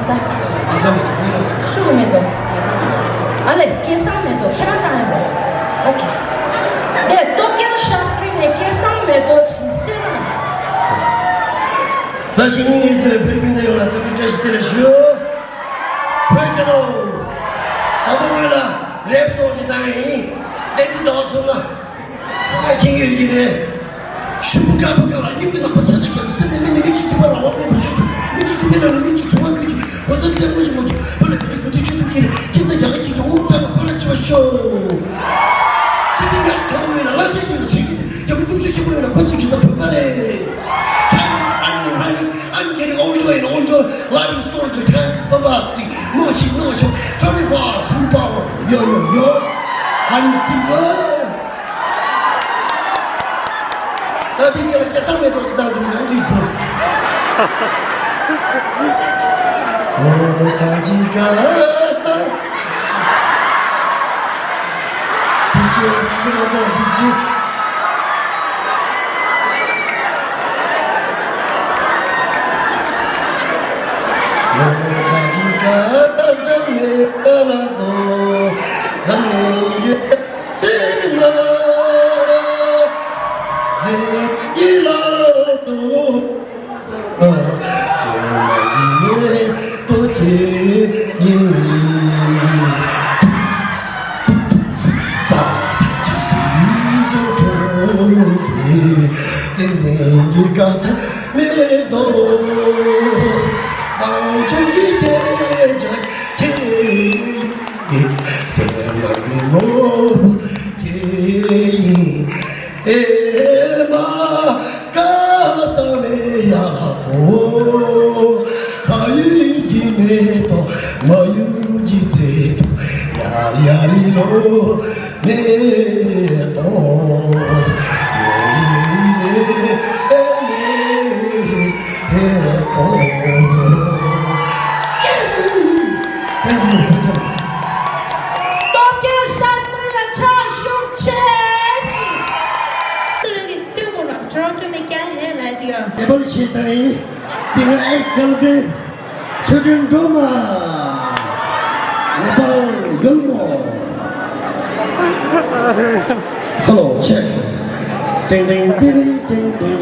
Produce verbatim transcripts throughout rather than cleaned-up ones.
ས། སྐལ་བཟང་མེ་ཏོག་ཡིན་ལ། སུ་མེ་ཏོག་ཨ་ལེ། སྐལ་བཟང་མེ་ཏོག་ཁྱེད་རང་བཏང་ཡོད་པ། ཨོ་ཁེ། དེ་སྟོབས་རྒྱལ་ཤཱསྟྲི་ནས་སྐལ་བཟང་མེ་ཏོག་ཞིག་གསན་གནང་། མཛའ་བཤེས་གཉེན་ཉེ་ཚན་བོད་རིགས་སྤུན་ཟླ་ཡོངས་ལ་འཚམས་འདྲི་བཀྲ་ཤིས་བདེ་ལེགས་ཞུ། བོད་རྒྱལ་ལོ། དང་པོ་ངོས་ལ་རེབ་སོང་ཅིག་བཏང་ཡིན། བསྟན་འཛིན་ཟླ་བ་མཚོན་ན། ཁོ་ཁྱེད་ཡོད་ཀྱི་རེད། ཤུག་པ་དཀར་པོ་དཀར་ལ་སྨྱུ་གུ་ནག་པོ་ཚ་ཚ་རྒྱབ་ཏུ་སེམས་ནས་མི་ནི་མི་གཅིག་ཐུབ་པ་རང་དབང་མེད་པར་ཞུ་ཆོག་མི་གཅིག་ཐུབ་པའི་ནང་ནས་མི་གཅིག་དྲི་བ་བཀོད་ཀྱི་གོ་ཚོད་ལྟད་མོ་ཞིག་མ་བྱུང་བོད་ལ་དེ་རིང་གོ་ཐུག་ཆུ་ཐུག་གི་རེད། ཅི་ཟེར་རྒྱ་གར་གྱི་དུ་འུག་ཏང་བོད་ལ་འཆི་བ་ཤོག་ཙི་ཙི་ཡག་དྲ་བོ་ཡོད་ལ་བླ་ཆེན་ཡིན་ལ་ཞིག་གི་རྒྱ་མི་སྟོབས་ཤུགས་ཆེན་པོ་ཡོད་ལ་ཁོ་ཚོ་གི་ས་བོད་པ་རེད། Time is running, running. I'm getting older and older. Life is so much time. Bye bye. No shit, no show. Twenty-four hours, full power. Yo, yo, yo. Honey singer. ད་དེ་ཚེ་ལ་སྐལ་བཟང་མེ་ཏོག་ཅིག་བཏང་བྱུང་ཡང་འགྲིག་སོང་། ཨོ་ཚང་གི་སྐལ་བཟང་། དེ་ཚེ་ལ་དེ་ཚེ། སྟོབས་རྒྱལ་ཤཱསྟྲི་ལ་ཕྱག་ཞུ་ཆེ། ཏུ་ལུ་གི་ཏུ་མོ་ར་ཊོ་རོན་ཊོ་མེ་ཀ་ཧེ་ལ་ཇི་ཡ། ནེ་པཱལ་ཞེས་དང་ཡིན། དེ་སྔ་ཨེག་སི་གྷརལ་ཕྲེན་ཆོས་སྒྲོན་སྒྲོལ་མ། ནེ་པཱལ་ཡུལ་མོ། ཧེ་ལོ། ཆེག་ཏིང་ཏིང་ཏིང་ཏིང་།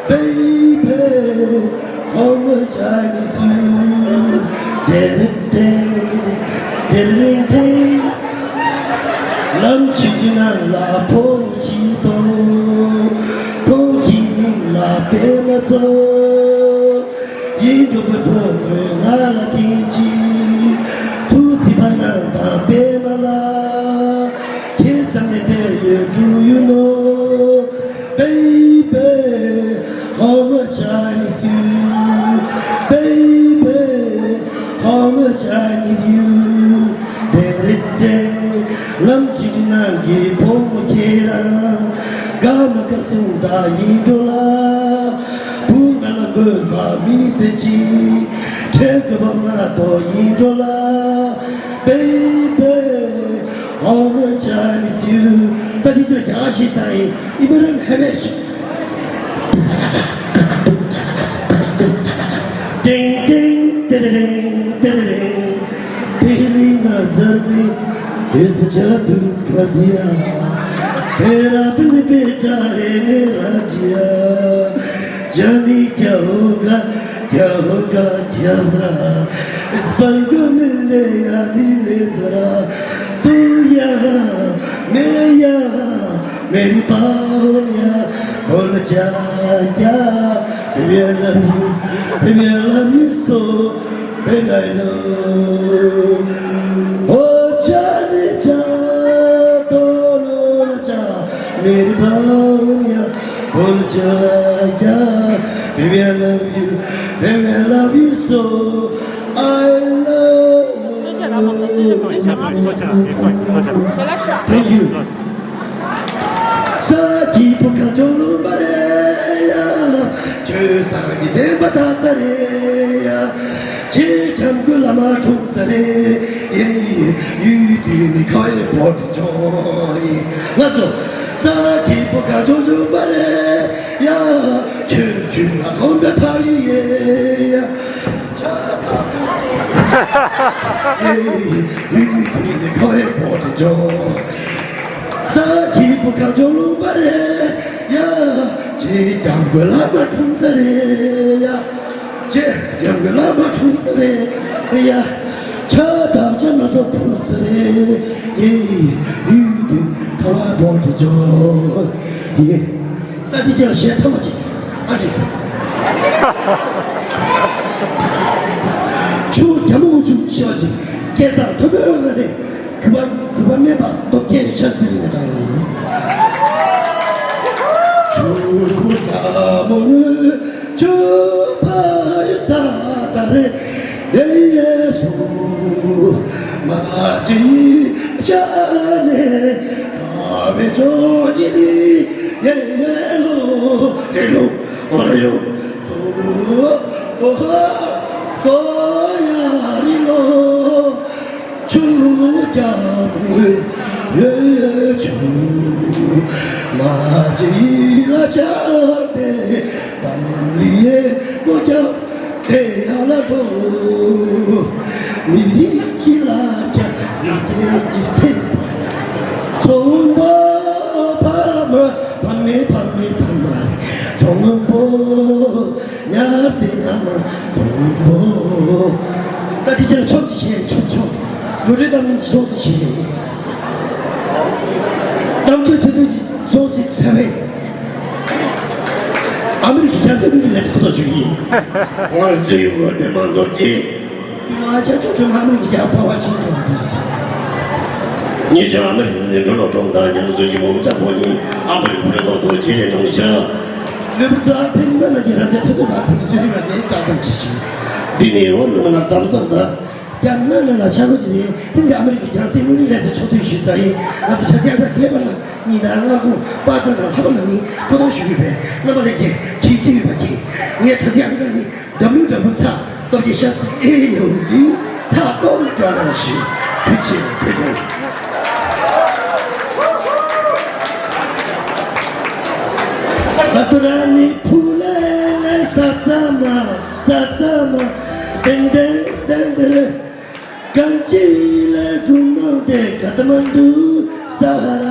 Baby, how much I miss you. ཏེ་རེ་ཏེ། ཏེ་རེ་ཏེ། ལམ་གཅིག་གི་ནང་ལ་ཕོ་མོ་གཅིག་དང་། ཁོང་གི་མིང་ལ་པད་མ་ཚོ། ཡིད་འགྲོ་བའི་ཕོ་མོས་ང་ལ་བསྟན་ཅིག་ཚུར་སྲིད་པ་ནང་དང་པད་མ་ལ། ཁྱེད་བསམ་ནས་བསྡད་ཡོད། Do you know, baby, how much I miss you? Baby, how much I need you? ཏེ་རེ་ཏེ། ལམ་གཅིག་ནང་གི་ཕོ་མོ་ཁྱེད་རང་། དགའ་མ་དགའ་གསུངས་དང་ཡིད་འགྲོ་ལ། བུ་ང་ལ་དགོས་པ་མི་ཚེ་གཅིག་ཁྲེལ་དགོས་པ་མ་གཏོགས་ཡིད་འགྲོ་ལ། Baby, how much I miss you. ད་འདི་ཚོ་རྒྱ་གར་ཞིག་དང་ཡིན། ཨི་མི་རན་ཧེ་མེ་ཤི། ཏིང་ཏིང་ཏེ་རེ་རེང་ཏེ་རེ་རེང་། पहली नजर में कैसे जादू कर दिया, तेरा बिन बेटा है मेरा जिया। जाने क्या होगा, क्या होगा, क्या होगा, इस पल को मिल ले या दिल जरा। तू यहाँ, मैं यहाँ, मेरी बाहों में आ, बोल जा क्या। Baby, I love you, baby, I love you so, baby, I love you। ओ जाने जा, दोनों ना जा, मेरी बाहों में आ, बोल जा क्या। Baby, I love you, baby, I love you so, I love you। Thank you. ས་སྐྱིད་པོ་ཁ་ཅོ་ལུ་མ་རེ་ཡ། ཡེ་ཡེ་ཡུལ་དེ་ནི་ཁ་བའི་བོ་དེ་ཆོག་ཡེ། ལགས་སོ། ས་ཁྱི་པོ་ཁ་ཆོག་ཆོག་པ་རེད་ཡ། ཆོས་ཆོས་ན་གོམ་པའི་ཕ་ཡུལ་ཡེ་ཡ། ཡེ་ཡེ་ཡུལ་དེ་ནི་ཁ་བའི་བོ་དེ་ཆོག་ས་ཁྱི་པོ་ཁ་ཆོག་ལུང་པ་རེད་ཡ། ཅེ་ཀྱང་གོ་ལ་མ་ཁྲོམ་ས་རེད་ཡ། ཅེ་ཀྱང་གོ་ལ་མ་ཁྲོམ་ས་རེད་ཡ། ཆ་དམ་ཆ་ན་ཚོ་ཕུར་ས་རེད་ཡེ། ཡུལ་དུ་ཁ་བ་བོ་དེ་ཆོག་ཡེ། ད་དེ་ཅི་ལ་གཞས་ཐ་མ་ཅིག་ཨ་འདྲེས། ཆུ་རྒྱ་མོ་མུ་ཆུ་ཤི་བ་ཅིག་སྐལ་བཟང་ཐོབ་པའི་འོག་ལ་རེད། གུས་པ་གུས་པ་སྨན་པ་སྟོབས་རྒྱལ་ཆ་ཟིན་ནས་དང་ཡིན། ཆུ་རུ་རྒྱ་མོ་མུ་ཆུ་ཕ་ཡུ་ས་ད་རེད། ཡེ་ཡེ་སུ་མ་ཅི་ཤ་ནེ་ཁ་བེ་ཅོ་ཉི་རི་ཡེ་ཡེ་ལོ་རེ་ལོ་ཨོ་རེ་ཡོ་སོ་ཨོ་ཧ་སོ་ཡ་རི་ལོ་ཆུ་རྒྱ་མོ་ཡེ་ཆུ་མ་ཅི་ལ་ཆ་དེ་ཙམ་ལི་ཡེ་ཀོ་རྒྱ། དེ་ཡ་ལ་དོ། མི་རིགས་ཀྱི་ལ་རྒྱ་མི་རྒྱལ་གྱི་སེམས། མཚོ་སྔོན་པོ་ཕ་མ་ཕ་མའི་ཕ་མའི་ཕ་མ་རེད། མཚོ་སྔོན་པོ་ཉ་སེ་ཉ་མ་མཚོ་སྔོན་པོ། ད་དེ་ཕྱིར་ཕྱོགས་ཀྱི་ཤེས་ཕྱོགས་ཕྱོགས་ལོ་རེ་དམ་ཉིན་གྱི་ཕྱོགས་ཀྱི་ཤེས། གཏམ་རྒྱུད་ཐུང་ཐུང་གི་ཕྱོགས་ཀྱི་ཚ་བས། ཨ་མི་རི་ཀའི་རྒྱལ་སྲིད་ལུགས་ཀྱི་ལས་ཁུ་ཐོག་བཅུག་ཡིན། ང་ཚོའི་ཡུལ་སྐོར་པའི་མང་ཚོགས་ཀྱིས། ང་ཆ་ཆོག་ཁྲིམས་ཨ་མི་རི་ཀའི་རྒྱལ་ས་བ་ཆེན་པོ་འདུས། ཉེ་ཆར་ཨ་མི་རི་ཀའི་སྲིད་འཛིན་ཌོ་ནལ་ཊམ་དང་ཉམས་གསོ་ཞིག་མོང་ཅག་པོ་གཉིས་ཨ་མི་རི་ཀའི་ཐོག་ཏུ་ཆེད་ལས་གནང་བཞག་ལུས་པོ་ཏུ་ཨ་ཕེ་ཉི་མ་ལ་གྱི་རང་བཙན་འཐབ་རྩོད་པ་ཕུན་ཚོགས་ཚེ་རིང་ལགས་ཀྱིས་བཀག་སྡོམ་བྱེད་ཅིང་། འདི་ནི་འོག་མི་མང་ལ་གཏམ་བཟང་དང་། རྒྱ་མི་མང་ལ་ལ་ཆ་གོ་ཅི་ཡིན། ཧིན་དི་ཨ་མི་རི་ཀའི་རྒྱལ་སྲིད་ལུགས་རིང་ལས་ཚེ་ཕྱོགས་བསྡུས་ཞུས་ཚར་ཡིན། ང་ཚོ་ཆ་ཚིག་ཨ་ཁྲ་རྒྱས་པ་ལ་ཉིན་ལྟར་སྔ་དགོང་པ་སངས་དང་ལྷག་པ་ལ་ནི་མཁོ་གཏོང་ཞུ་གི་ཡོད་པས་རྣམ་པ་ལྷན་རྒྱས་ཇི་སྲིད་ཡོད་པ་གྱིས། ངས་ཆ་ཚིག་ཨ་ཁྲ་ནི་W W ཚ་སྟོབས་ཀྱི་ཤ་སྟག་ཨེ་ཡོང་གི་ཚ་ཀོང་ཀྲ་ལ་ཞུ། ཐུགས་རྗེ་ཆེ། ཐུགས་རྗེ་ཆེ། ཨ་ཏུ་ར་ནི་ཕུ་ལེ་ལེ་ས་ཙ་མ་ས་ཙ་མ་ཏེང་ཏེང་ཏེང་ཏེ་རེ། གང་ཅི་ལ་དུ་མང་དེ་ཀ་ཐ་མན་ཌུ་ས་ཧ་ར།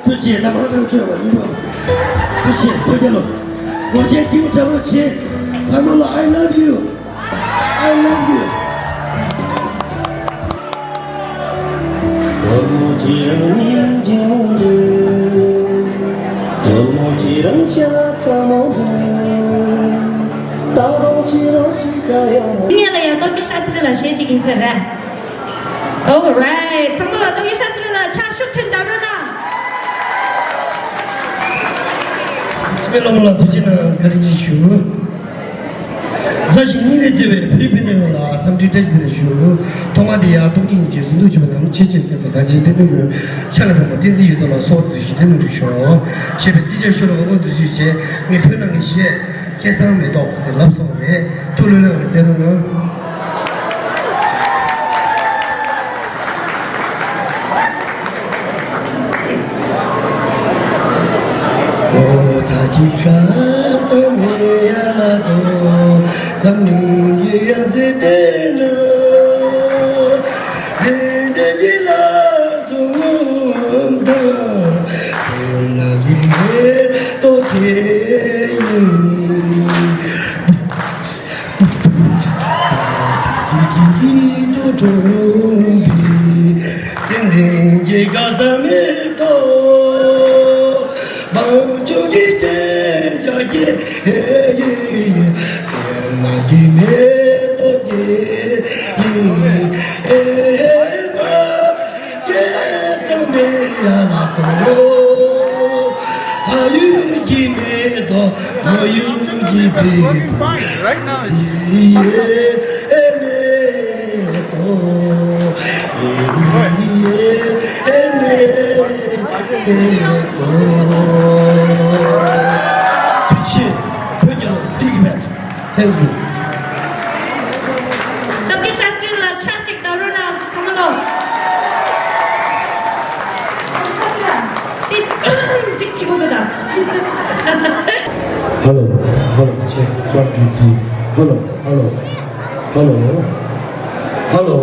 ཐུགས་རྗེ་ཆེ། ད་མང་དྲགས་བྱོས་པ་ཡིན་པ། ཐུགས་རྗེ་ཆེ། བོད་རྒྱལ་ལོ། བོད་རྒྱལ་སྐྱིད་པོ་དྲག་པོ་བྱེད། ཚང་མ་ལ་I love you. I love you. བུ་མོ་ཁྱེད་རང་སྙིང་རྗེ་མོ་འདུག་བུ་མོ་ཁྱེད་རང་ཤ་ཚ་མོ་འདུག་ད་དུང་ཁྱེད་རང་གཤིས་ཀ་ཡག་མོ། ངེད་ལ་ཡང་སྟོབས་ཀྱི་ཤ་ཚ་རི་ལ་གཞས་ཅིག་ཡིན་ཚར་རེད། Alright. ཚང་མ་ལ་སྟོབས་ཀྱི་ཤ་ཚ་རི་ལ་ཕྱག་ཤུགས་ཆེན་བརྡབ་རོགས་གནང་། སྤེ་ལོ་མོ་ལ་ཐུགས་རྗེ་གནང་། བཀའ་དྲིན་ཆེ་ཞུ། མཛའ་ཞིང་སྙིང་ནས་བརྩེ་བའི་བོད་རིགས་ཕན་བདེ་ཡོངས་ལ་འཚམས་འདྲི་བཀྲ་ཤིས་བདེ་ལེགས་ཞུ། ཐོག་མ་དེ་ཡང་སྟོང་ཉིད་ཀྱི་རྫུ་འཕྲུལ་ཆེན་པོ་རྣམས་ཆེས་ཆེར་བསྐྱེད་དོ། གང་ཕྱིར་བསྟན་པའི་མགོན་ཕྱག་ན་རིང་པོ་བསྟན་འཛིན་ཡོད་དོ་ལ་སོགས་དུ་ཞུ་འདུན་མི་འགྲུབ་ཤོག་ཞེས་པའི་བརྩི་བྱར་ཞུ་ལ་འོ་ངོ་འདུ་ཚུལ་བྱས། ངས་བོད་ནང་གི་གཞས་སྐལ་བཟང་མེ་ཏོག་ཟེར་ལབ་སོང་བ་རེད། ཐུགས་ལྷོད་ལྷོད་རེད་ཟེར་རོགས་གནང་། ཨོ་ཚ་ཅི་ཁ་ས་མེ་ཡ་ལ་དོ། འཛམ་གླིང་གི་ཡབ་ཟེར་བལྟས་ན། དེ་འདྲ་གྱི་ལ་ཚོ་ངོམ་དང་། སེམས་ན་འདི་མེ་ཏོག་དེ་ཡིན། Right now, it's Thank you. སྟོབས་ཀྱི་ཤ་ཚ་རི་ལ་ཕྱག་ Hello, hello, check, one, two, three. Hello, hello, hello, hello.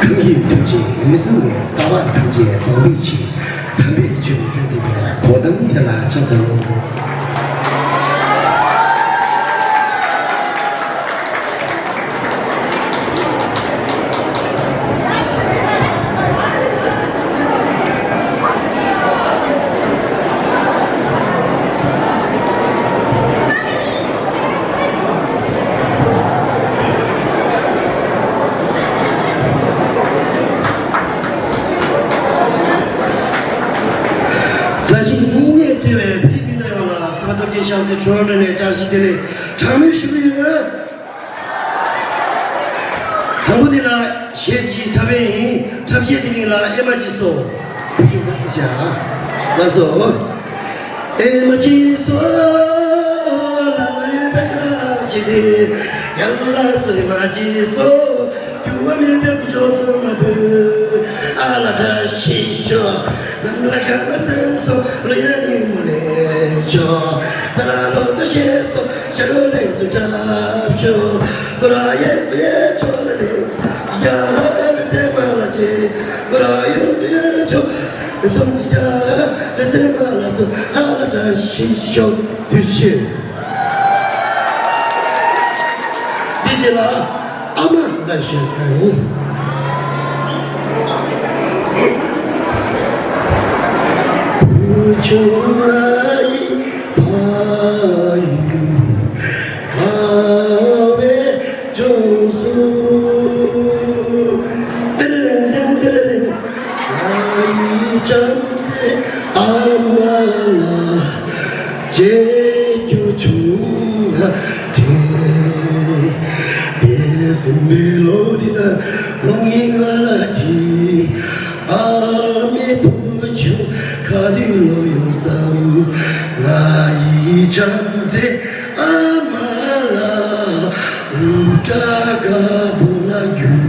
གང་ཡིན་ཐུགས་རྗེ་ངོས་བཟུང་ནས། ལྟ་བ་ཐམས་ཅད་སྤང་བའི་ཕྱིར། དམ་པའི་ཆོས་ཀུན་འཛིན་པའི་གོ་ཏམ་དེ་ལ་ཕྱག་འཚལ་ལོ། མཛའ་བཤེས་སྙིང་ནས་བརྩེ་བའི་ཕ་རི་སྤུན་ཟླ་ཡོངས་ལ་ཁ་བ་ཐོག་རྒྱལ་ཤང་སི་ཁྲོན་ནས་བཀྲ་ཤིས་བདེ་ལེགས་གྲངས་མེད་ཞུ་གི་ཡོད། དང་པོ་དེ་ལ་གཞས་ཅིག་འཁྲབ་པ་ཡིན། འཁྲབ་གཞས་དེ་མིང་ལ་ཨེ་མ་ཅི་སོ། བུ་ཆུང་བ་ཙི་ཤ། ལགས་སོ། ཨེ་མ་ཅི་སོ། ལ་ལ་ཡོད་པའི་ཁ་ལ་ཅི་དེ། ཡ་ལ་སོ་ཨེ་མ་ཅི་སོ། འགྱུར་བ་མེད་པའི་སྐུ་མཆོག་གསུམ་ལ་འབུལ། ཨ་ལ་བཀྲ་ཤིས་ཤོག་ནམ་ལ་ཁ་མ་སེམས་སོ། ལོ་ཡ་ཉིན་མོ་ལེགས་ཤོག་ས་ལ་ལོ་ཏོ་ཤེས་སོ། ཤ་རུ་ལེགས་སུ་འཁྲབ་ཤོག་ཀུ་ར་ཡེ་ཡེ་ཆོ་ལ་ལེགས་སུ་ཡ་ལ་ཚེ་མ་ལ་ཅེ། ཀུ་ར་ཡོ་ཡེ་ཆོ་ལ་སོམ་ཡ་ལ་ཚེ་མ་ལ་སོ། ཨ་ལ་བཀྲ་ཤིས་ཤོག་དུས་ཆེན། འདི་རྗེས་ལ་ཨ་མ་ལ་ཞེས་གང་ཡིན། བུ་ཆུང་ལ་ཡི་ཕ་ཡུལ་དགའ་བའི་ལྗོངས་སུ། ཏིར་ཏིར་ཏིར། ང་ཡི་བྱམས་བརྩེའི་ཨ་མ་ལགས། བརྗེད་རྒྱུ་བྱུང་ན་དྲན། འདས་ཟིན་པའི་ལོ་འདི་ན་ཁོང་གིས་ང་ལ་དྲིས། ཨ་མའི་བུ་ཆུང་ག་དུས་ལོག་ཡོང་བསམ། ང་ཡི་བྱམས་བརྩེའི་ཨ་མ་ལགས། འུར་སྒྲ་དཀར་པོ་ལ་རྒྱུག་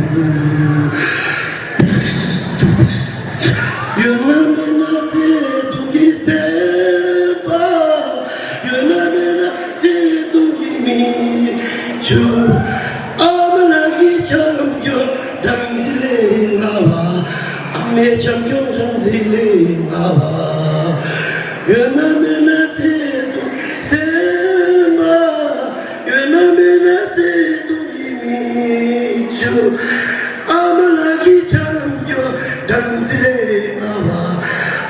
ཡོད་ན་མེད་ན་བརྩེ་དུང་གི་སེམས་པ། ཡོད་ན་མེད་ན་བརྩེ་དུང་གི་མིག་ཆུ། ཨ་མ་ལགས་ཀྱི་བྱམས་སྐྱོང་སྦྲང་རྩི་ལས་མངར་བ། ཨ་མའི་བྱམས་སྐྱོང་སྦྲང་རྩི་ལས་མངར་བ། ཡོད་ན་མེད་ན་བརྩེ་དུང་སེམས་པ། ཡོད་ན་མེད་ན་བརྩེ་དུང་གི་མིག་ཆུ། ཨ་མ་ལགས་ཀྱི་བྱམས་སྐྱོང་སྦྲང་རྩི་ལས་མངར་བ།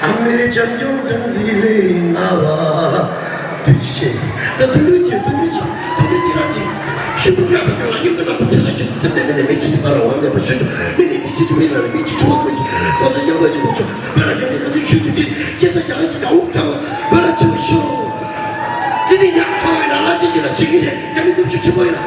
ཨ་མའི་བྱམས་སྐྱོང་སྦྲང་རྩི་ལས་མངར་བ། དུས་ཆེ། ད་དུས་དུས་ཆེ་དུས་དུས་ཆེ་དུས་དུས་ཆེ་ར་ཆེ། ཤུགས་ཀྱིས་བཀྱག་པ་ཀྱང་ལ་ཉུག་གི་ལག་པ་ཚེ་ལ་ཁྱོད་ཚེ་སེམས་ནས་མི་ནས་མི་ཆུ་དུ་བར་བ་མེད་པ་ཞུ་ཆོག་མི་ནས་མི་ཆུ་དུ་བའི་ལ་ནས་མི་ཆུ་ཆུ་བ་ཀུན་གྱི་ཁོ་ཚོ་ཡག་པོ་ཆུ་བ་ཆུ་བ་ལ་ཀྱང་ནི་ཁ་དུས་ཆུ་དུ་ཅི་སྐྱེ་ས་ཀྱང་གི་ཀྱང་འུག་ཀྱང་བ་ལ་ཆུ་བ་ཤོ། ཙི་ནི་ཉག་ཆོ་བའི་ལ་ལ་ཅི་ཅི་ལ་ཆི་གི་རེད་ཀྱང་མི་ནུབ་ཆུ་ཆུ་བོ་ཡི་ལ།